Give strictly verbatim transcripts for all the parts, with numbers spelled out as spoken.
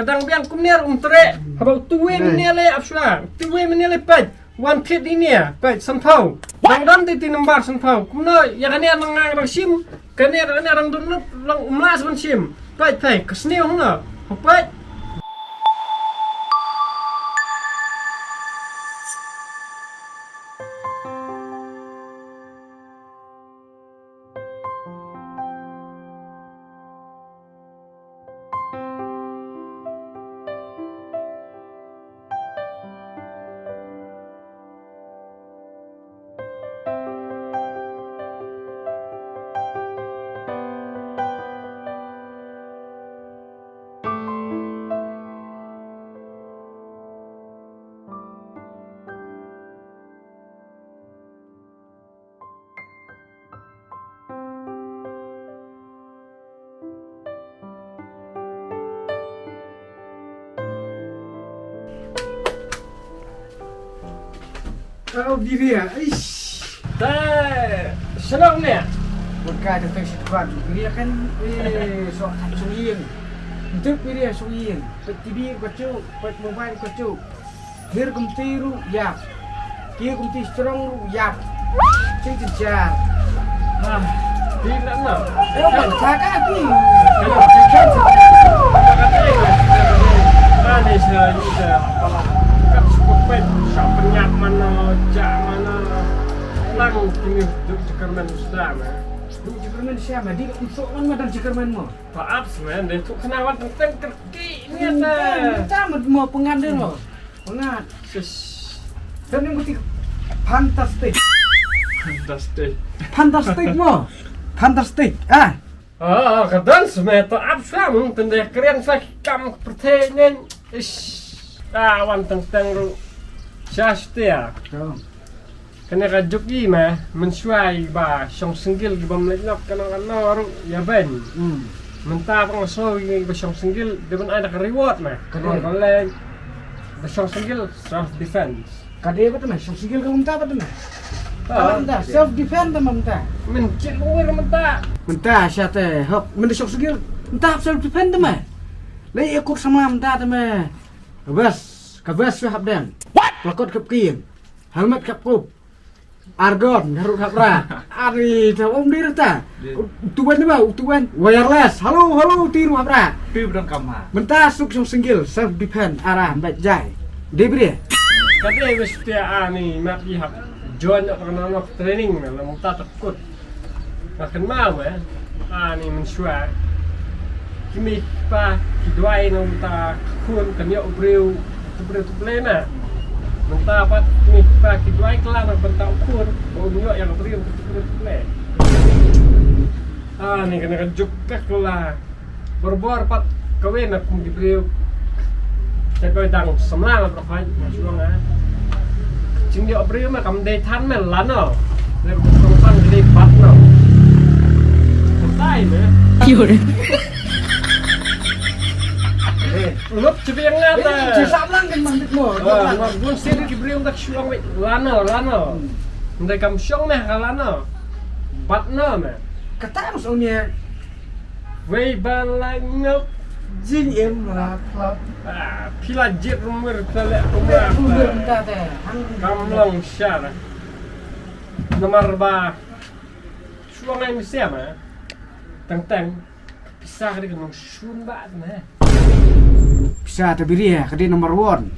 Ka dang biang kumne ruh um treh. Haba utu uwei mynne leh ap shuwa. Utu uwei mynne leh peit. Wan thied ïa ine. Peit sanphew. Dang don te te number sanphew. Kumno ïa kane nang ngang nang shim. Kane kane dang don lut lang um lah ban shim. Peit peit ka sniew hangno. Peit. Oh, Biria, eish. Te, shalom ne. Bukai te teng shi tuan. Biria kan, eh, sok, sok ïing. Untuk Biria sok ïing. Pet T V ka cuk, pet mobile ka cuk. Her kumti ruh ïap. Ki kumti strong ruh ïap. Cing cing jar. Ah, di na na. Eh, apa? Cakap ki. Ani sa ni sa. Kat sepet pet sa penyap mana, jak mana. Lang kini duk jekermen sudah mah. Duk jekermen siapa? Di untuk mana madam jekermen mo? Taap semen deh tu kenawan tentang kerti ni ada. Minta mau pengantin mo. Pengat. Sis. Kan yang mesti fantastik. Fantastik. Fantastik mo. Fantastik. Ah. Ah, ka don smet to ap sam tende kren sa kam pertenen. Ish. Ah, wan teng teng ru. Sya setia. Kane ka juk i ma, mynshuwa i ba shong single ki bym leit nok kano kano ruh ïa ben. Hmm. Mynta ba nga sngew i ba shong single, dei ban ai da ka reward ma. Ka dei. Ba leit, ba shong single, self defense. Ka dei ba te ma, shong single ka mynta ba te ma. Ah, ka mynta, okay. Self defense te ma mynta. Mynta kit lwer mynta. Mynta sha te, hok, mynta shong single, mynta self defense te ma. Lei ekor samla mynta te ma. Bas, ka bas shu hap dem. What? Plakot kap kin. Helmet kap kup. Argon, harut hap ra. Ari, ta um dir ta. Dia. Utuan ni ba, utuan. Wireless. Halo, halo, tiru hap ra. Pi bedang kam ha. Mynta suk shong single, self defense, ara, bat jai. Dei bri. Kate wis tia ani, map i hap. Join ka na nok training, na mynta takut. Nga kynmaw eh, ani mynshuwa. Ki mei ki pa ki duwai na mynta ka khun kan ïoh u briew, u briew tu Blei na. Mynta pat ki mei ki pa ki duwai kylla na mynta u khun ba un ïoh ïa u briew tu Blei tu Blei. Ani kane ka juk ka kylla. Borbor pat kawei na kum ki briew. Te kawei dang samla nga bro khoi, nga shu ong, eh. Jingïoh briew ma kam dei than me lano. Ne kum tong than dei pat no. Kumtai me. Ki hore. Eh, lut chebiang nga ta. Eh, jisam lang kan mang dit mo. Ah, ma bun sir ki briew tak shu ong me lano, lano. Hmm. Ndai kam shong me ka lano. Bat no me. Kata mas ong me. Wei ba la ngop jingim la klop. Ah, phi la jied rumur phi la leh kumba. Rumur mynta te. Hang kam long shar. Namar ba shu ngai mynsiem eh. Teng teng. Pisa ka dei ka nongshun ba te ne. Pisa te biri eh, ka dei number one.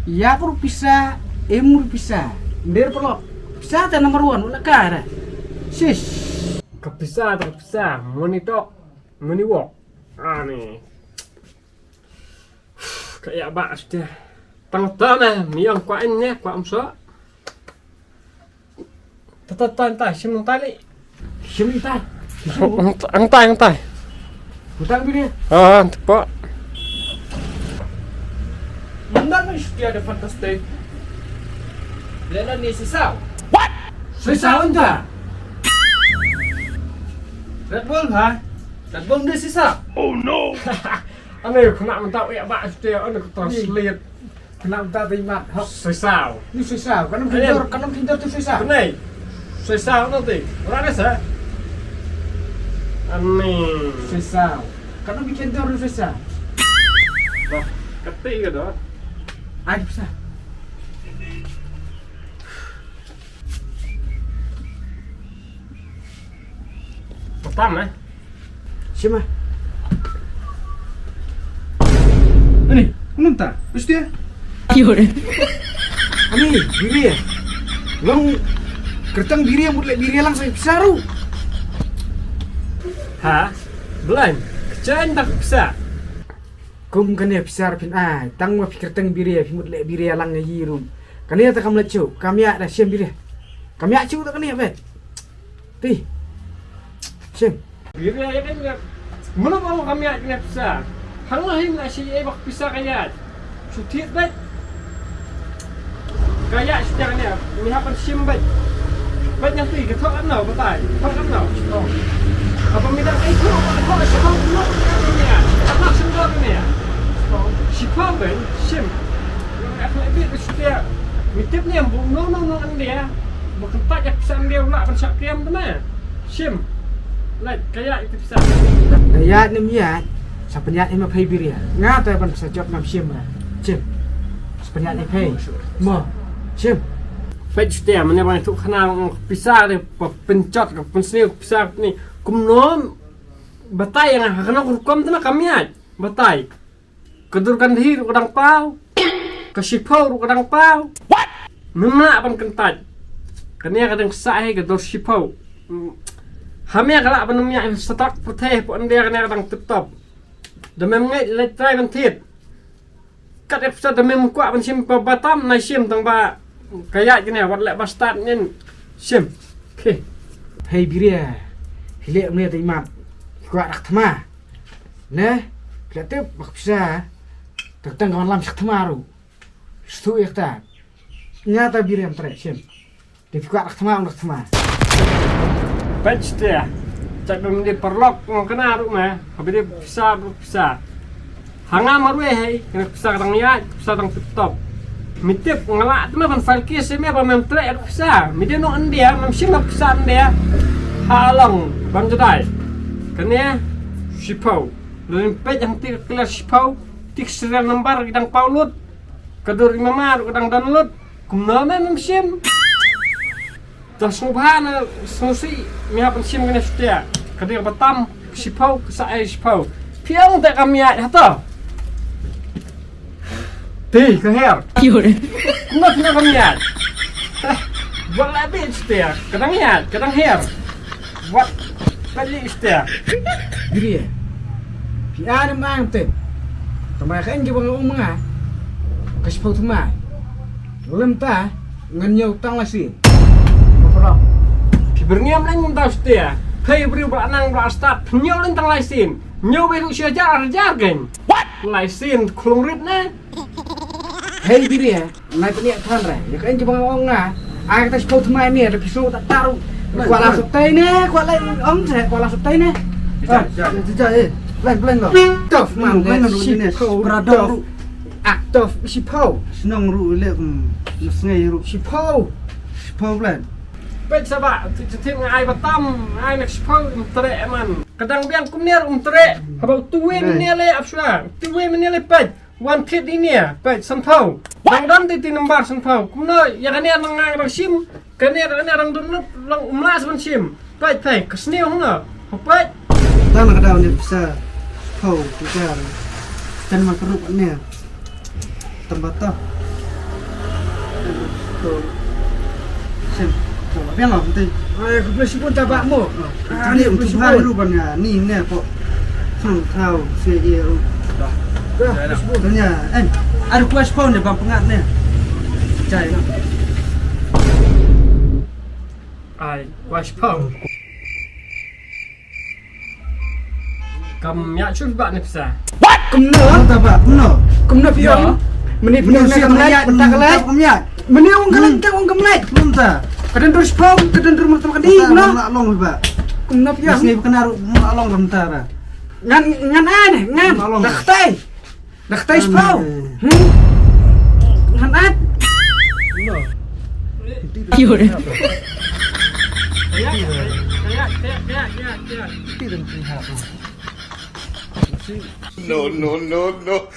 Ïa pur pisa, em pur pisa. Nder pelok. Pisa te number one, wala ka re. Sis. Ka pisa te ka pisa, money talk, money walk. Ani. Ka ïa ba stia. Tang ta na, mi ong kwah in ne, kwah um so. Ta ta ta ta, shim nang ta li. Shim nang ta. Ang tai, ang tai. Utang bini. Ah, tepat. Nang stia de fantastik. Lela ni sisa. What? Sisa anta. Red Bull ha? Red Bull ni sisa. Oh no. Ane kena mentak yak bak stia, ane ku translate. Kena mentak tadi mat. Hok. Sisa. Ni sisa. Kanam kintor, kanam kintor tu sisa. Kenai. Sisa nanti. Orang desa. Ane. Sisa. Kanam kintor tu sisa. Bah, kata ka dor. Ai pisa. Pertama, eh. Shim ah. Ani, kumno mynta? Pisa? Ani, biri. Long kyrteng biri, mut leh biri lang sa pisa ruh. Ha? Blem. Kyrteng tang pisa. Kum kane pisa phin ai, tang ma phi kyrteng biri, phi mut leh biri lang ïa i ruh. Kane ta kam leh shuh, kam ïa da shim biri. Kam ïa shuh ta kane ba. Ti. Shim. Biri ïa kane. Mano ba kam ïa kane pisa. Hang la him la shi ïa bak pisa ka ïa. Shu thied bad. Ka ïa shi tiang ne, mi hap ban shim bad. Bad ngan ti ka thok ano, batai. Thok ano. Apa mi dang ai thok, thok shi thok, thok shi thok ne. Thok shi thok ne. Shi thok ban shim. Aku bit shi tiang. Mi tip ne, bu no, no, no, an dia. Bu kan tak yak san dia, u lah ban shak tiang tu ne. Shim. Lait, ka ïa ita pisa. Ka ïa nym ïa. Sa pynïaid ïa ma phei biri. Nga ta ban pisa jop ngam shim ra. Shim. Sa pynïaid ïa phei. Mo. Shim. Peit shutia, mane ban tuk khana pisa de, pa pynjot ka pynsniew pisa ni. Kumno batai ïa nga, ha kano ka rukom te na kam ïaid. Batai. Ka dur kandhi ruh ka dang paw. Ka shiphew ruh ka dang paw. Mem lah ban kyntait. Kane ka dang sah hi ka dur shiphew. Hmm. Hame ka lah ban mih ïa stok pyrthei pok India kane ka dang tip top. Da mem ngeit leit trai ban thied. Kat ep sa da mem kwah ban shim pa batam na shim tang ba ka ïaid kane wat leh ba start nin shim. Phi. Hei biria. Hi leh mne dei mat. Kwah rak thma. Ne, phi la tip ba ka pisa tang tang ka wan lam shak thma ruh. Stu ïa kata. Nga ta biri am treh shim. Te phi kwah rak thma rak thma. Peit te. Chak dum de parlok ngam kena ruh ma. Habi de pisa ruh pisa. Ha nga marwei hei, kena pisa ka dang ïaid, pisa dang tip top. Mi tip nga lah te ma ban file case me ba mem treh rak pisa. Mi de no India, mem shim rak pisa India. Ha long, bam jadai. Kane shiphew. Lane peit hangtei ka clear shiphew, tik serial number ki dang paw lut. Ka dur i mama ruh ka dang don lut. Kumno me mem shim? Te sngewbha na sngewsih me hap ban shim kane shutia. Ka dei ka batam shiphew, ka sa ai shiphew. Phi ong te kam ïaid hato. Te ka her. Kumno phi ong kam ïaid. Buat la bit shutia. Ka dang ïaid, ka dang her. Wat peit shutia. Biri. Phi ai nym ai te. Tang ba ka en ki ba nga ong ma nga. Ka shiphew thymmai. Lem ta ngan ñiew tang la sien. Ba paralok. Phi byrngem leng mynta shutia. Phei briew ba la nang ba la start. Phi ñiew leng tang la sien. Ñiew ba ruh shi hajar ar hajar kein. What? La sien khlong rit ne. Hei biri eh. Nai pynïaid than re. Ïa ka en ki ba nga ong nga. Ai kata shiphew thymmai ne, da phi sngew ta taru. Kwah la sop tai ne, kwah la ong se, kwah la sop tai ne. Jija, jija, eh. Blang, blang lo. Tough man, blang lo ne. Shiphew, bra dong. Ak tough, shiphew. Shnong ruh le kum, sngai ruh. Shiphew. Shiphew blang. Peit sa ba, ti ti nga ai batam, ai nak shiphew um treh man. Ka dang biang kumne um treh. Haba tu wei ne le ap shwa. Tu wei ne le peit. Wan thied ine, peit, sanphew. Dang don te ti number sanphew. Kumno, ïa kane nang ngang dang shim, kane, kane dang don lut, long um lah sa ban shim. Peit, peit, ka sniew hangno. Ho peit. Tang na ka daw ne pisa, phew, tu jar. Ten ma ka rup ne. Tang ba to. Sim. Biang lah, penting. Ai, aku boleh shibun tabak mo. Ah, ni untuk bahan lu bang ya. Ni ne kok. Sang tahu saya dia. Dah. Dah, shibun. Tanya, eh, ada kuas pun dia bang pengat ni. Cai. Ai, kuas pun. Kam ïa shu ba ne pisa. Kumno? Kumno ta ba, kumno? Kumno phi ong? Mane phi ong ne kam lait, mynta ka lait. Kam ïa. Mane ong ka lait, ong kam lait. Mynta. Ka dang dur shiphew, ka dang dur mynta ka ding, kumno? Kumno phi ong? Ngan, ngan ai ne, ngan. Dah ktai. Dah ktai shiphew. Hmm? Ngan at. Yur. No, no, no, no.